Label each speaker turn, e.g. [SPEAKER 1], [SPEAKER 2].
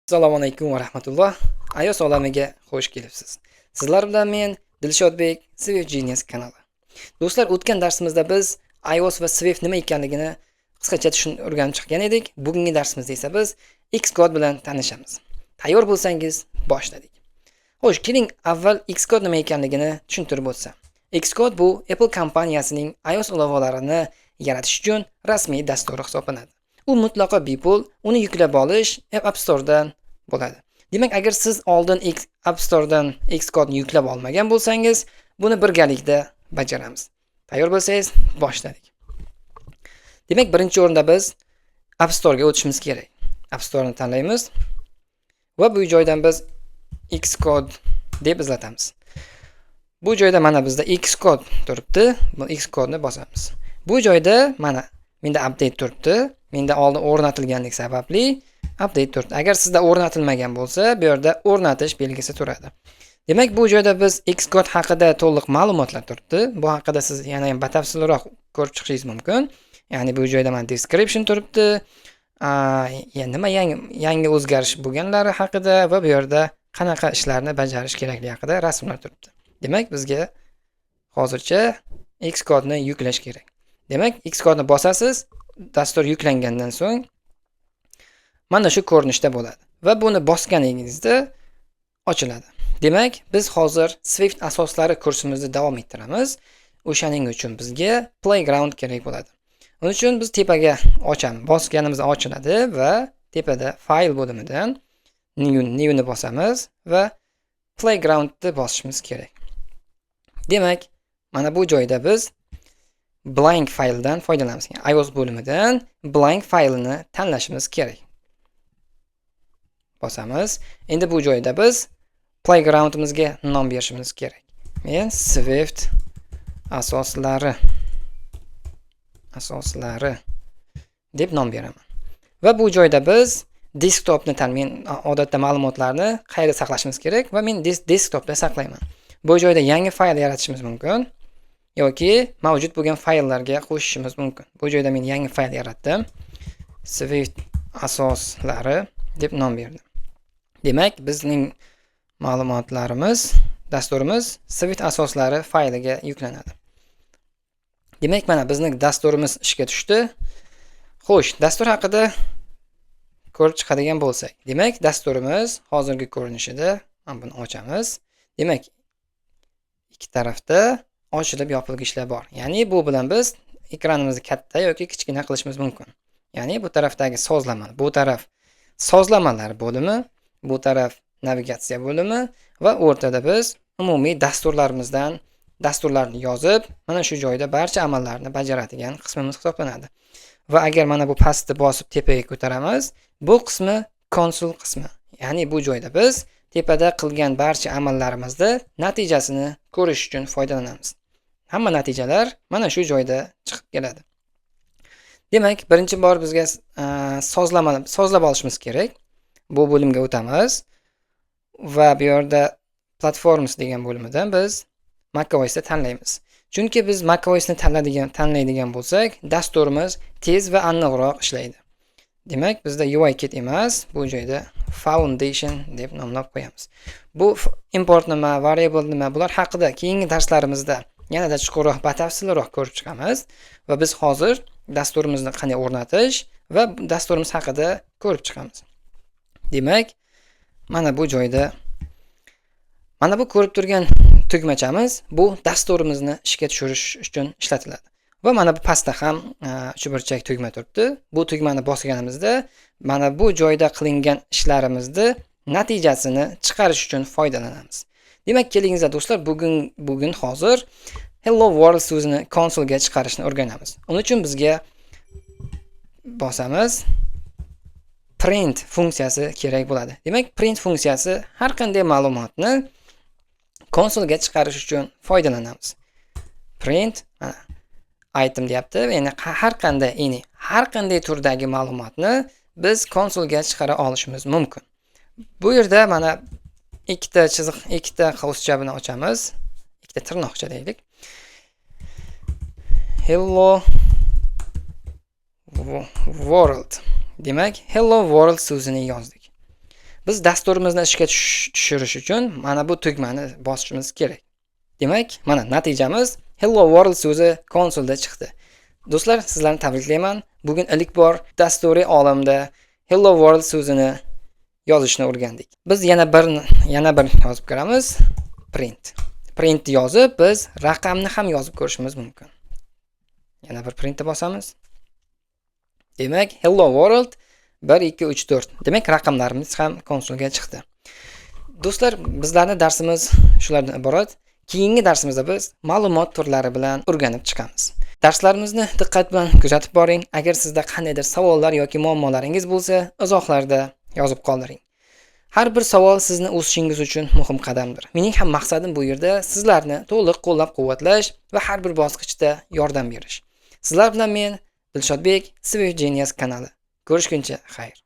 [SPEAKER 1] Assalomu alaykum va rahmatulloh. iOS olamiga xush kelibsiz. Sizlar bilan men Dilshodbek, Swift Genius kanali. Do'stlar, o'tgan darsimizda biz iOS va Swift nima ekanligini qisqacha tushun o'rganib chiqqan edik. Bugungi darsimizda esa biz Xcode bilan tanishamiz. Tayyor bo'lsangiz, boshladik. Xo'sh, keling, avval Xcode nima ekanligini tushuntirib o'tsam. Xcode bu Apple kompaniyasining iOS ilovalarini yaratish uchun rasmiy dasturi hisoblanadi. U mutlaqo bepul, uni yuklab olish App Store'dan bo'ladi. Demak, agar siz oldin App Store'dan Xcode yuklab olmagan bo'lsangiz, buni birgalikda bajaramiz. Tayyor bo'lsangiz, boshladik. Demak, birinchi o'rinda biz App Store'ga o'tishimiz kerak. App Store'ni tanlaymiz va bu joydan biz Xcode deb izlatamiz. Bu joyda mana bizda Xcode turibdi. Bu Xcode'ni bosamiz. Bu joyda mana menda update turibdi. Menda oldin o'rnatilganligi sababli update turibdi. Agar sizda o'rnatilmagan bo'lsa, bu yerda o'rnatish belgisi turadi. Demak, bu joyda biz Xcode haqida to'liq ma'lumotlar turibdi. Bu haqida siz yana ham batafsilroq ko'rib chiqishingiz mumkin. Ya'ni bu joyda mana description turibdi. Nima yangi o'zgarish bo'lganlari haqida va bu yerda qanaqa ishlarni bajarish kerakligi haqida rasmlar turibdi. Demak, bizga hozircha Xcode-ni yuklash kerak. Demak, Xcode-ni bosasiz, dastur yuklangandan so'ng mana shu ko'rinishda bo'ladi va buni bosganingizda ochiladi. Demak, biz hozir Swift asoslari kursimizni davom ettiramiz. O'shaning uchun bizga Playground kerak bo'ladi. Uning uchun biz tepaga ochamiz. Bosganimizda ochiladi va tepada fayl bo'limidan new ni bosamiz va Playgroundni bosishimiz kerak. Demak, mana bu joyda biz blank fayldan foydalanamiz. Ya'ni iOS bo'limidan blank faylini tanlashimiz kerak. Bosamiz. Endi bu joyda biz playgroundimizga nom berishimiz kerak. Men Swift asoslari deb nom beraman. Va bu joyda biz desktopni tan men odatda ma'lumotlarni qayerda saqlashimiz kerak va men desktopda saqlayman. Bu joyda yangi fayl yaratishimiz mumkin yoki mavjud bo'lgan fayllarga qo'shishimiz mumkin. Bu joyda men yangi fayl yaratdim. Swift asoslari deb nom berdim. Demak, bizning ma'lumotlarimiz, dasturimiz Swift asoslari fayliga yuklanadi. Demak, mana bizning dasturimiz ishga tushdi. Xo'sh, dastur haqida ko'rib chiqadigan bo'lsak, demak, dasturimiz hozirgi ko'rinishida, mana buni ochamiz. Demak, ikki tarafda ochilib yopilgichlar bor. Ya'ni bu bilan biz ekranimizni katta yoki kichkina qilishimiz mumkin. Ya'ni bu tarafdagi sozlama, bu taraf sozlamalar bo'limi, bu taraf navigatsiya bo'limi va o'rtada biz umumiy dasturlarimizdan dasturlarni yozib, mana shu joyda barcha amallarni bajaradigan qismimiz hisoblanadi. Va agar mana bu pastni bosib tepaga ko'taramiz, bu qismi konsol qismi. Ya'ni bu joyda biz tepada qilgan barcha amallarimizni natijasini ko'rish uchun foydalanamiz. Hamma natijalar mana shu joyda chiqib keladi. Demak, birinchi bor bizga sozlama sozlab olishimiz kerak. Bu bo'limga o'tamiz va bu yerda Platforms degan bo'limidan biz macOSni tanlaymiz. Chunki biz macOSni tanlaydigan bo'lsak, dasturimiz tez va aniqroq ishlaydi. Demak, bizda UIKit emas, bu joyda Foundation deb nomlab qo'yamiz. Bu import nima, variable nima, bular haqida keyingi darslarimizda yanada chuqurroq, batafsilroq ko'rib chiqamiz va biz hozir dasturimizni qanday o'rnatish va dasturimiz haqida ko'rib chiqamiz. Demak, mana bu joyda mana bu ko'rib turgan tugmachamiz bu dasturimizni ishga tushirish uchun ishlatiladi. Va mana bu pastda ham uchburchak tugma turibdi. Bu tugmani bosganimizda mana bu joyda qilingan ishlarimizni natijasini chiqarish uchun foydalanamiz. Demak, kelingizlar, do'stlar, bugun hozir Hello World so'zini konsolga chiqarishni o'rganamiz. Uning uchun bizga bosamiz, print funksiyasi kerak bo'ladi. Demak, print funksiyasi har qanday ma'lumotni konsolga chiqarish uchun foydalanamiz. Print mana item deyapti. Ya'ni har qanday, ya'ni har qanday turdagi ma'lumotni biz konsolga chiqara olishimiz mumkin. Bu yerda mana ikkita chiziq, ikkita qavscha bilan ochamiz. Ikkita tirnoqcha deylik. Hello world. Demak, hello world so'zini yozdik. Biz dasturimizni ishga tushirish uchun mana bu tugmani bosishimiz kerak. Demak, mana natijamiz "Hello World" so'zi konsolda chiqdi. Do'stlar, sizlarni tabriklayman. Bugun ilk bor dasturiy olamda "Hello World" so'zini yozishni o'rgandik. Biz yana bir yozib ko'ramiz. Print. Print yozib, biz raqamni ham yozib ko'rishimiz mumkin. Yana bir printni bosamiz. Demak, "Hello World" 1 2 3 4. Demak, raqamlarimiz ham konsolga chiqdi. Do'stlar, bizlarning darsimiz shulardan iborat. Keyingi darsimizda biz ma'lumot turlari bilan o'rganib chiqamiz. Darslarimizni diqqat bilan kuzatib boring. Agar sizda qandaydir savollar yoki muammolaringiz bo'lsa, izohlarda yozib qoldiring. Har bir savol sizni o'sishingiz uchun muhim qadamdir. Mening ham maqsadim bu yerda sizlarni to'liq qo'llab-quvvatlash va har bir bosqichda yordam berish. Sizlar bilan men, Dilshodbek, Swift Genius kanali. Ko'rishguncha xayr.